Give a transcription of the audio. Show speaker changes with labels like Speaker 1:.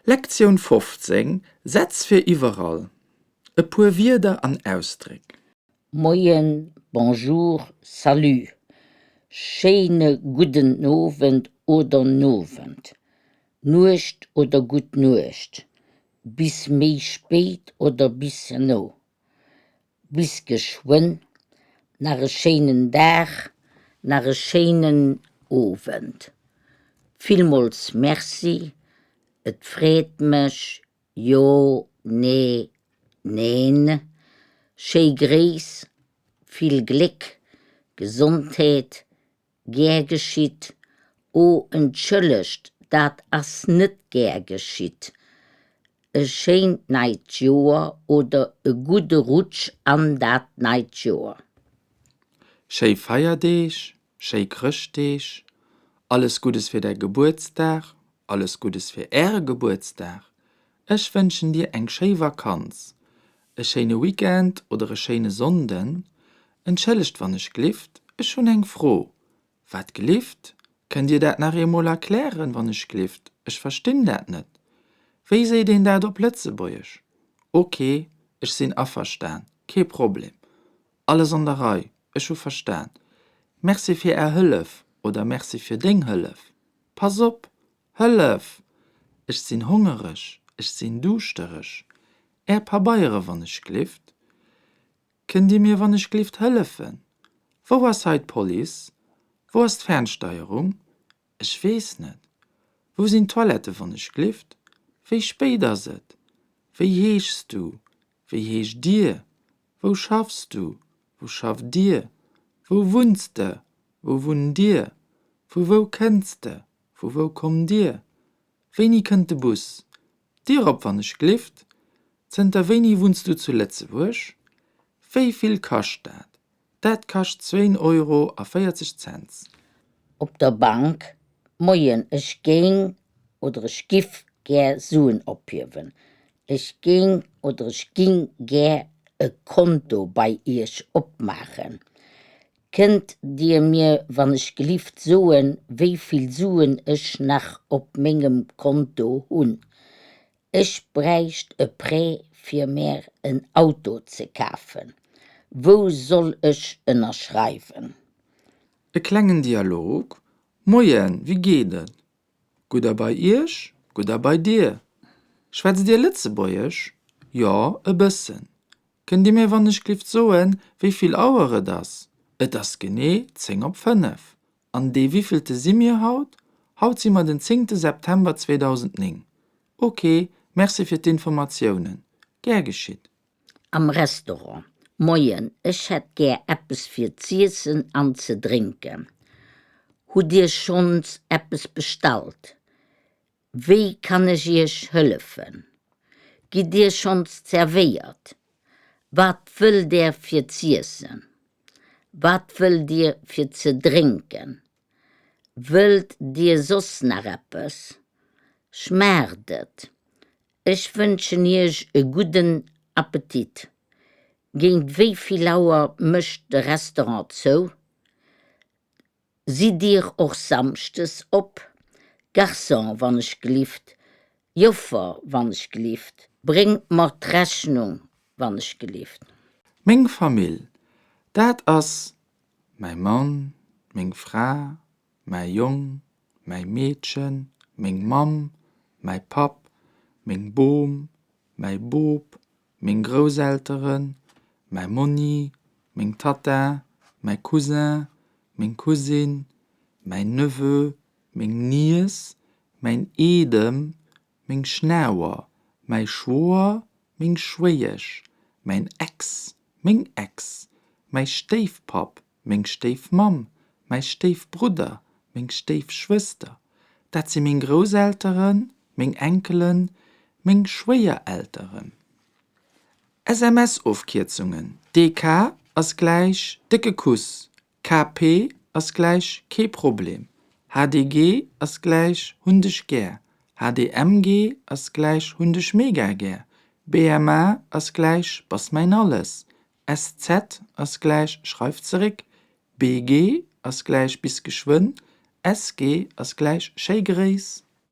Speaker 1: Lektioun 15, Sätz fir iwwerall, e puer Wierder an Ausdréck.
Speaker 2: Moien, Bonjour, Salut, schéine gudden Owend oder Nowend, Nuecht oder gutt Nuecht, bis méi spéit oder bis herno, bis geschwënn, nach e schéinen Dag, nach e schéinen Owend, villmools Merci, et freet mech, jo, nee, neen, schéi Gréiss, vill Gléck, Gesondheet, Gär geschitt. Oh, entschëllegt, dat ass net gär geschitt. E schéint neit Joer oder e gudde Rutsch an dat neit Joer.
Speaker 1: Schéi Feierdeeg, schéi Chrëschtdeeg, alles Guddes fir däi Gebuertsdag, alles Guddes fir äre Gebuertsdag, ech wënschen dir eng schéi Vakanz, E schéine Weekend oder e schéine Sonnden? Entschëllegt wann ech glift, ech hunn eng Fro. Wat glift? Kënnt Dir dat nach eemol erklären, wann ech glift? Ech verstinn dat net. Wéi seet een dat op Lëtzebuergesch? Ok, ech sinn averstan, kee Problem. Alles an der Rei, ech hu verstan. Merci fir Är Hëllef oder Merci fir deng Hëllef. Pass op! Hëllef! Ech sinn hongereg, ech sinn duuschtereg. Är Pabeiere wann ech glift? Kënnt Dir mir wann ech glift hëllefen? Wou ass hei d'Police? Wou ass d'Fernsteierung? Ech weess net. Wou sinn d'Toilette wann ech glift? Wéi spéit ass et? Wéi heeschs du? Wéi heescht Dir? Wou schaffs du? Wou schafft Dir? Wou wunns de? Wou wunnt Dir? Vu wou kënns de? Vu wou kommt Dir? Wéini kënnt de Bus? D'Dier op wann ech glift? Zënter wéini wunns du zu Lëtzebuerg? Wéi vill kascht dat? Dat kascht zwéin Euro a 40 Cents.
Speaker 2: Op der Bank, Moien, ech géing oder ech giff gär Suen ophiewen. Ech géing oder ech ging gär e Konto bei Iech opmaachen. Kënnt Dir mir wann ech gelift soen, wéi vill Suen ech nach op mengem Konto hunn? Ech bräicht e Prêt fir mär en Auto ze kafen. Wou soll ech ënnerschreiwen?
Speaker 1: E klengen Dialog, Moien, wéi geet et? Gutt a bei Iech? Gutt a bei dir? Schwätzt Dir Lëtzebuergesch? Jo, e bëssen. Kënnt Dir mir wannechglift soen, wéi vill Auer et ass? Et ass genee 10 op 5. An dee wéivillte si mir haut? Haut si mer den zéngte September 2009. Ok, Merci fir d'Informatiounen. Gär geschitt.
Speaker 2: Am Restaurant, Moien, ech hätt gär eppes fir z'iessen an ze drénken. Hutt Dir schonns eppes bestallt? Wéi kann ech Iech hëllefen? Gitt Dir schonns zerwéiert? Wat wëllt Der fir z'iessen? Wat wëllt Dir fir ze drénken? Wëllt Dir soss nach eppes? Schmaacht et? Ech wënschen Iech e gudden Appetit. Géint wéi vill Auer mécht de Restaurant zou? Sidd Dir och Samschdes op? Garçon, wann ech gelift, Joffer, wann ech gelift, bréngt mer d'Rechnung, wann ech gelift.
Speaker 1: Meng Famill, dat ass mäi Mann, meng Fra, mäi Jong, mäi Meedchen, meng Mamm, mäi Papp, meng Bom, mäi Bop, meng Grousselteren, mäi Monni, meng Tatta, mäi Cousin, meng Cousine, mäin Neveu, meng Niess, mäin Eedem, meng Schnauer, mäi Schwoer, meng Schwéiesch, mäin Ex, meng Ex, mäi Stéifpapp, meng Stéifmamm, mäi Stéifbrudder, meng Stéifschwëster, dat si meng Grousselteren, meng Enkelen, meng Schwéierelteren. SMS-Ofkierzungen, DK ass gläich décke Kuss, KP ass gläich kee Problem, HDG ass gläich hunn dech gär, HDMG ass gläich hunn dech mega gär, BMA ass gläich bass mäin Alles, SZ ass gläich schreif zeréck, BG ass gläich bis geschwënn, SG ass gläich schéi Gréiss.